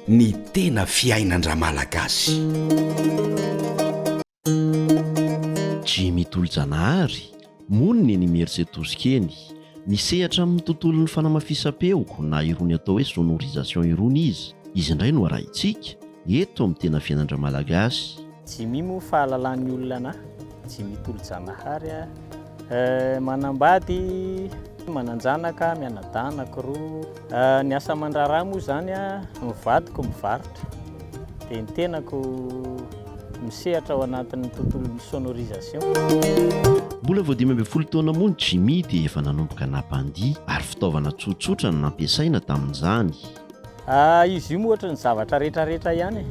Ny tena fiainan-dRamalagasy. Jimmy Tolojanahary, monina eny Imerintsiatosika eny. Misehatra amin'ny tontolon'ny fanamafisam-peo na irony atao hoe sonorisation irony izy. Izy indray no arahintsika eto amin'ny tena fiainan-dRamalagasy. Jimmy moa fahalalan'ny olona anah, Jimmy Tolojanahary a. Manambady, manan-janaka, mianadahy anankiroa. Ny asa aman-draharaha moa izany ny vadiko mivarotra dia ny tenako misehatra ao anatin'ny tontolon'ny sonorisation. Mbola vao 15 taona moa ny Jimmy dia efa nanomboka nampandihy ary fitaovana tsotsotra no nampiasaina tamin'izany. Izy io moa ohatry ny zavatra rehetrarehetra ihany e.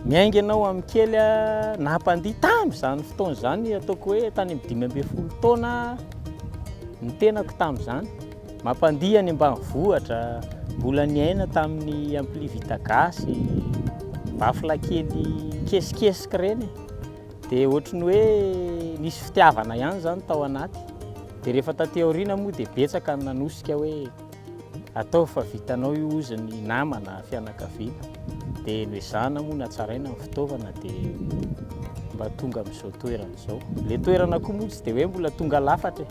Miainga ianao amin'ny kely nampandihy tamin'izany fotoana izany, ataoko hoe tany amin'ny 15 taona ny tenako tamin'izany. Mampandihy any ambanivohitra, mbola niaina tamin'ny ampli vita gasy, baffle kely kesikesiky ireny e. Dia ohatry ny hoe nisy fitiavana ihany izany tao anaty. Dia rehefa taty aoriana moa dia betsaka ny nanosika hoe Ataovy fa vitanao io hozy ny namana, fianakaviana. Dia noezahana moa natsaraina ny fitaovana dia mba tonga amin'izao toerana izao. Ilay toerana koa moa tsy dia hoe mbola tonga lafatra e,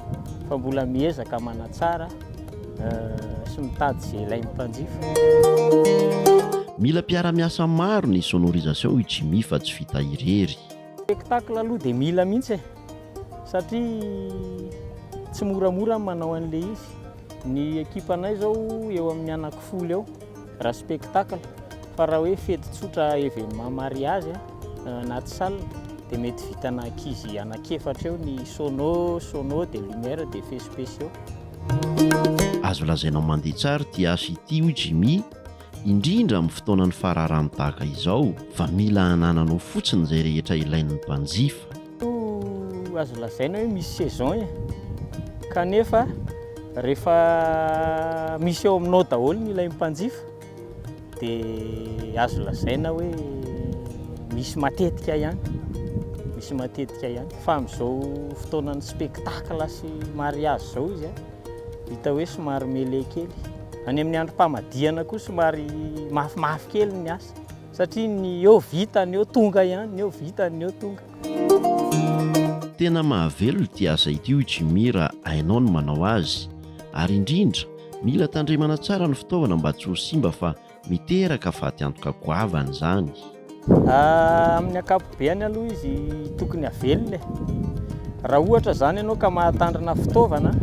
fa mbola miezaka manatsara sy mitady izay ilain'ny mpanjifa. Mila mpiara-miasa maro ny sonorisation hoy Jimmy fa tsy vita irery. Spectacle aloha dia mila mihitsy e, satria tsy moramora ny manao an'ilay izy. Ny ekipanay izao eo amin'ny anankifolo eo raha spectacle, fa raha hoe fety tsotra événement mariage anaty salle dia mety vitana ankizy anankiefatra eo ny sono, sono dia lumière dia effets spéciaux. Azo lazaina ho mandeha tsara ity asa ity hoy Jimmy, indrindra amin'ny fotoanan'ny fararano tahaka izao fa mila anananao fotsiny izay rehetra ilain'ny mpanjifa. Io azo lazaina hoe misy saison e, kanefa rehefa misy eo aminao daholo ny ilain'ny mpanjifa dia azo lazaina hoe misy matetika ihany, misy matetika ihany. Fa amin'izao fotoanan'ny spectacle sy mariage izao izy a, hita hoe somary mêlé kely. Any amin'ny androm-pamadihana koa somary mafimafy kely ny asa. Satria ny eo vita, ny eo tonga ihany, ny eo vita, ny eo tonga. Tena mahavelona ity asa ity hoy Jimmy raha hainao ny manao azy. Ary indrindra, mila tandremana tsara ny fitaovana mba tsy ho simba fa miteraka fatiantoka goavana izany. Amin'ny ankapobeany aloha izy tokony havelona e. Raha ohatra izany ianao ka mahatandrina fitaovana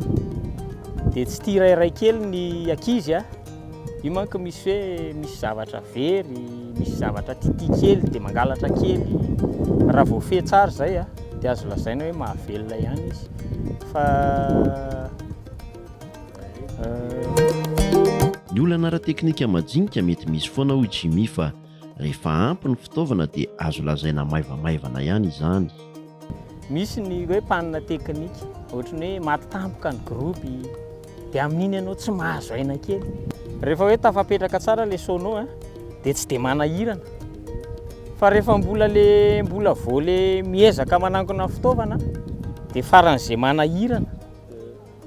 dia tsy tia rairay kely ny ankizy a. Io manko misy hoe misy zavatra very, misy zavatra tiatia kely dia mangalatra kely. Raha voafehy tsara izay a, dia azo lazaina hoe mahavelona ihany izy. Fa Ny olana ara-teknika majinika mety misy foana hoy Jimmy fa rehefa ampy ny fitaovana dia azo lazaina maivamaivana ihany izany. Misy ny hoe panne technique, ohatry ny hoe maty tampoka ny groupe, dia amin'iny ianao tsy mahazo aina kely. Rehefa hoe tafapetraka tsara ilay sono a, dia tsy dia manahirana. Fa rehefa mbola le mbola vao le miezaka manangona fitaovana dia faran'izay manahirana.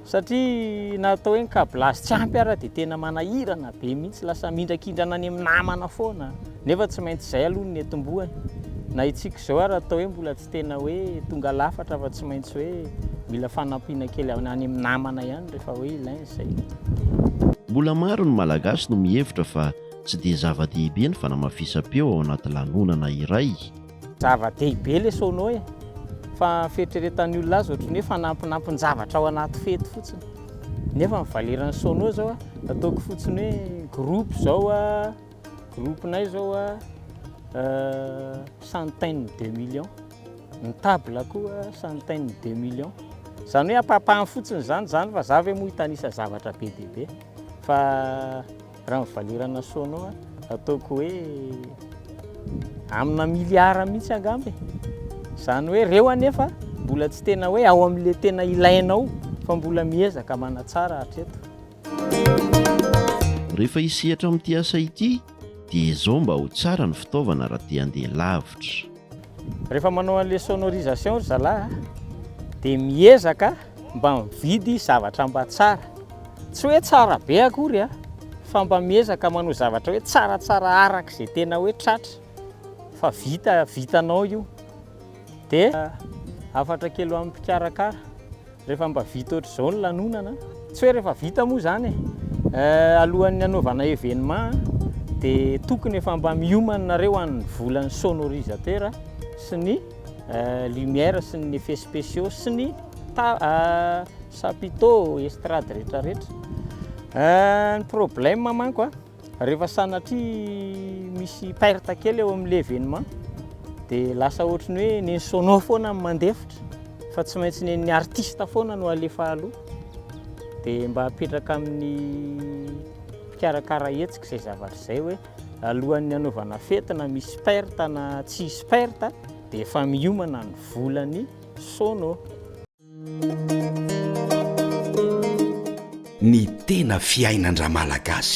Satria na atao hoe ny câblage tsy ampy ara dia tena manahirana be mihitsy, lasa mihindrakindrana any amin'ny namana foana, nefa tsy maintsy izay aloha no niatombohany. Na isika izao ara atao hoe mbola tsy tena hoe tonga lafatra fa tsy maintsy hoe mila fanampiana kely any amin'ny namana ihany rehefa hoe ilaina izay. Mbola maro ny Malagasy no mihevitra fa tsy dia zava-dehibe ny fanamafisam-peo ao anaty lanonana iray. Zava-dehibe le sono e! Fa ny fieritreretan'ny olona azy ohatran'ny hoe fanampinampin-javatra ao anaty fety fotsiny. Nefa ny valeran'ny sono zao a, ataoko fotsiny hoe groupe zao a, groupe-nay zao a, centaine de millions. Ny table koa centaine de millions. Izany hoe ampahapahany fotsiny izany izany fa za ve moa hitanisa zavatra be dia be. Fa Raha ny valerana sono ataoko hoe amina milliard mihitsy angamba e. Izany hoe ireo anefa mbola tsy tena hoe ao amin'ilay tena ilainao fa mbola miezaka manatsara hatreto. Rehefa hisehatra amin'ity asa ity dia ezao mba ho tsara ny fitaovana raha te handeha lavitra. Rehefa manao an'ilay sonorisation ry zalahy a, dia miezaka mba mividy zavatra mba tsara. Tsy hoe tsara be akory a! Fa mba miezaka manao zavatra hoe tsaratsara araka izay tena hoe tratra fa vita, vitanao io. Dia hafatra kely ho an'ny mpikarakara, rehefa mba vita ohatr'izao ny lanonana, tsy hoe rehefa vita moa izany e, alohan'ny hanaovana événement dia tokony efa mba miomana nareo an'ny volan'ny sonorisateur sy ny lumière sy ny effets spéciaux sy ny chapiteau, estrade rehetrarehetra. Ny problème manko a, rehefa sanatria misy perte kely eo amin'ilay événement dia lasa ohatry ny hoe ny sono foana no mandefitra fa tsy maintsy ny artiste foana no alefa aloha. Dia mba apetraka amin'ny mpikarakara hetsika izay zavatra izay hoe alohan'ny hanaovana fety na misy perte na tsy hisy perte dia efa miomana ny volan'ny sono. Ny tena fiainan-dRamalagasy.